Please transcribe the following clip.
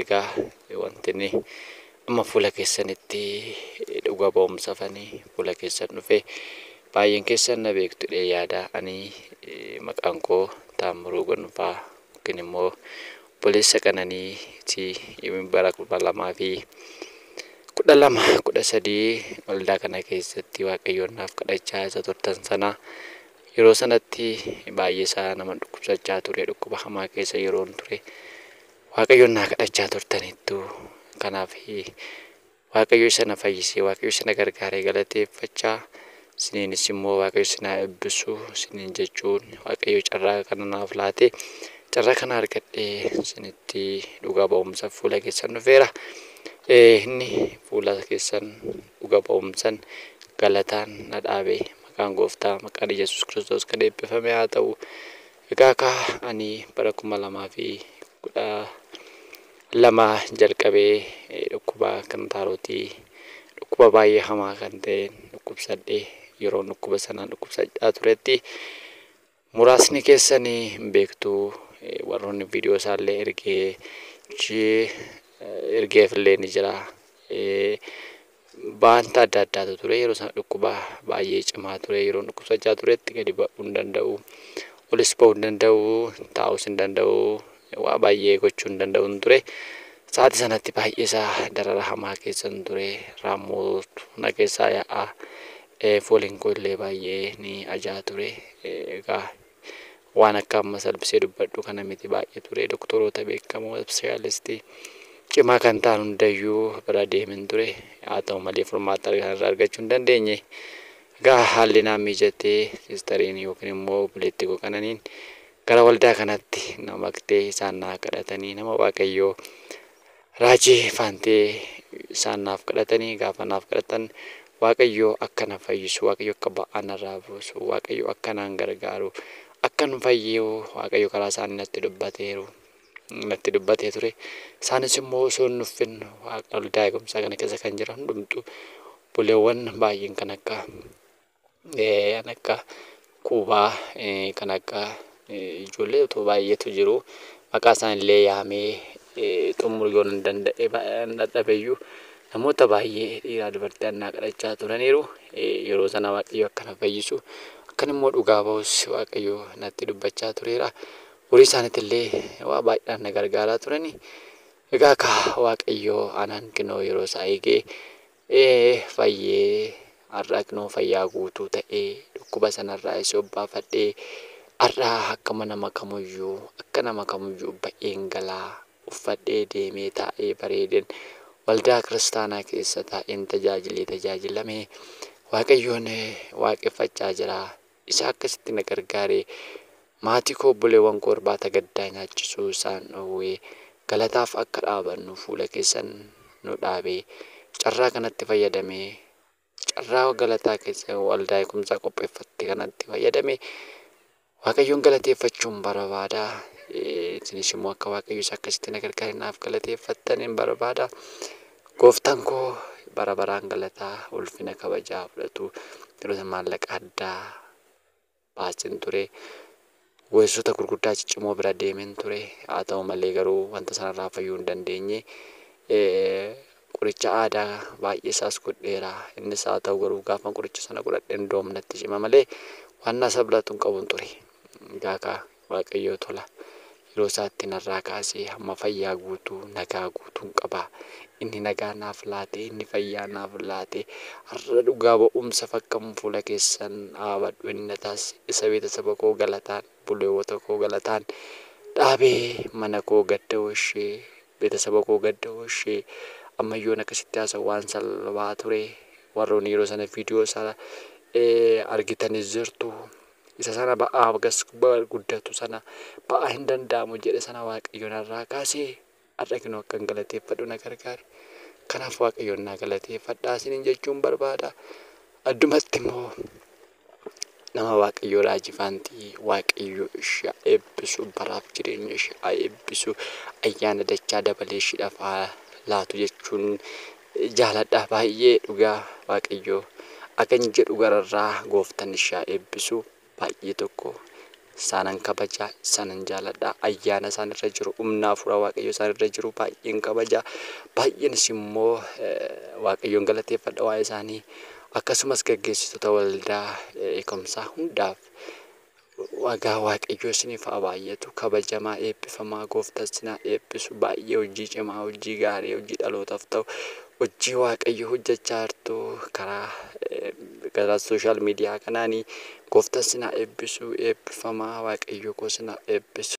Egaa wanti inni amma fuula keessanitti dhuga ba'umsafanii fuula keessan dhufe baay'een keessan na beektu jedhee yaada. Ani maqaan koo Taammiruu Gonfaa yookiin immoo obboleessa Qananiiti. Bara 2012 13 waldaa kana keessatti Waaqayyoon naaf kadhachaa isa turtan sana, yeroo sanatti baay'ee isaa nama dhukkubsachaa ture, dhukkuba hamaa keessa yeroon ture Waaqayyoon naa kadhachaa turtanittu. Kanaaf Waaqayyo isa na fayyisee, Waaqayyo isa na gargaaree galateeffachaa, isiniinis immoo Waaqayyo isin haa eebbisu isiniin jechuun, Waaqayyo carraa kana naaf laate, carraa kana argadhee isinitti dhugaa ba'umsa fuula keessan dhufeera. Inni fuula keessan dhuga ba'umsan galataan na dhaabe, maqaan gooftaa, maqaan Yesuus Kiristoos kan eebbifame haa ta'u. Egaa kaa ani bara 2012 jalqabee dhukkuba kintaarotii, dhukkuba baay'ee hamaa kan ta'e dhukkubsadhee, yeroo dhukkuba sanaan dhukkubsachaa turetti muraasni keessanii hin beektu, warroonni viidiyoo isaallee ergee ergeefillee ni jira. Wanta adda addaatu ture yeroo sana, dhukkuba baay'ee cimaa ture. Yeroo dhukkubsachaa turetti gadi ba'uu hin danda'u, olis ba'uu hin danda'u, taa'uus hin danda'u, waa baay'ee gochuu hin danda'u ture. Sa'aatii sanatti baay'ee isaa darara hamaa keessan ture. Raammoo na keessaa yaa'aa, fooliin koo illee baay'ee ni ajaa ture. Egaa waan akka amma salphisee dubbadhu kana miti, baay'ee ture. Doktoroota beekamoo, ispeeshaalistii cimaa kan ta'an hundayyuu bira deemen ture. Haa ta'u malee furmaata irraa argachuu hin dandeenye. Egaa haalli naan mijatee siistariin yookiin immoo obboleettii koo Qananiin gara waldaa kanatti na maqtee, isaan naa kadhatanii, nama Waaqayyoo Raajii Faantee isaan naaf kadhatanii, gaafa naaf kadhatan Waaqayyoo akka na fayyisu, Waaqayyo akka ba'aa narraa buusu, Waaqayyo akka naan gargaaru, akkan fayyu Waaqayyo karaa isaanii natti dubbateeru, natti dubbatee ture. Isaanis immoo osoo hin nuffin waldaa eegumsaa kana keessa kan jiran hundumtu, obboleewwan baay'een kan akka kan akka Kuubaa, kan akka ijoollee otoo baay'eetu jiru. Maqaa isaaniillee yaamee xumuruu yoo hin danda'e dadhabeyyuu, namoota baay'ee dhiiraa dubartii annaa kadhachaa turaniiru. Yeroo sana Waaqayyo akka na fayyisu, akkan immoo dhugaa ba'us Waaqayyo natti dubbachaa tureera. Horii isaaniitillee waa baay'eedhaan na gargaaraa turani. Egaa kaa Waaqayyo anaan kinoo yeroo isaa eegee fayyee, har'a kinoo fayyaa guutuu ta'ee, dhukkuba sanarraa isa obbaafadhee, har'a akkama nama kamuyyuu, akka nama kamuyyuu ba'een galaa, uffadhee deemee, taa'ee bareedeen waldaa kiristaanaa keessa taa'een tajaajilee, tajaajilamee Waaqayyoon waaqeffachaa jira. Isa akkasitti na gargaaree maatii koo, obboleewwan koo irbaata gaddaa nyaachisuu isaan dhoowwee, galataaf akka dhaabannu fuula keessan nu dhaabee, carraa kanatti fayyadamee, carraa galataa keessa waldaa eegumsaa qopheeffatte kanatti fayyadamee Waaqayyoon galateeffachuun barbaada. Isinis immoo akka Waaqayyo isa akkasitti na gargaare naaf galateeffattan hin barbaada. Gooftaan koo bara baraan galataa, ulfina, kabajaa fudhatu. Yeroo sana maallaqa addaa baasin ture. Weessota gurguddaa ciccimoo bira deemen ture. Haa ta'u malee garuu wanta sanarraa fayyuu hin dandeenye. Qoricha aadaa baay'ee isaas godheera. Innis haa ta'u garuu gaafa qoricha sana godhadhe indoom natti cima malee waan na sablatu hin qabun ture. Egaa kaa Waaqayyoo tola yeroo isaatti narraa kaasee hamma fayyaa guutuu, nagaa guutuun qaba. Inni nagaa naaf laate, inni fayyaa naaf laate, har'a dhugaa ba'umsa fakkamu fuula keessan dhaabadhu inni na taasise isa beetasaba koo galataan, obboleewwota koo galataan dhaabee, mana koo gadda oolchee, beetasaba koo gadda oolchee, ammayyoon akkasitti haasa'u waan salphaa ture. Warroonni yeroo sana viidiyoo isaa argitanis jirtu. Isa sana ba'aa gas guddatu sana, ba'aa hin danda'amu jedhe sana Waaqayyo narraa kaasee, har'a kinoo akkan galateeffadhu na gargaare. Kanaaf Waaqayyoon naa galateeffadhaa isiniin jechuun barbaada. Addumatti immoo nama Waaqayyoo Raajii Faantii, Waaqayyo ishee eebbisu, baraaf jireenya ishee haa eebbisu, ayyaana dachaa dabalee isheedhaaf haa laatu jechuun jaaladha baay'ee. Dhugaa Waaqayyoo akan jedhu gararraa gooftan ishee haa eebbisu. Baay'ee tokko Isaanan kabajaa, isaanan jaaladha. Ayyaana isaan irra jiru, humna hafuura Waaqayyoo isaan irra jiru baay'een kabaja. Baay'eenis immoo Waaqayyoon galateeffadha waa'ee isaanii. Akkasumas gaggeessitoota waldaa eekumsaa hundaaf wagaa Waaqayyoo isiniif haa baay'atu. Kabajamaa, eebbifamaa, gooftaa isin haa eebbisu. Baay'ee hojii cimaa, hojii gaarii, hojii dhalootaaf ta'u, hojii Waaqayyo hojjechaa jirtu karaa karaa social media kanaanii. Gooftaan isin haa eebbisu. Eebbifamaa, Waaqayyo koo isin haa eebbisu.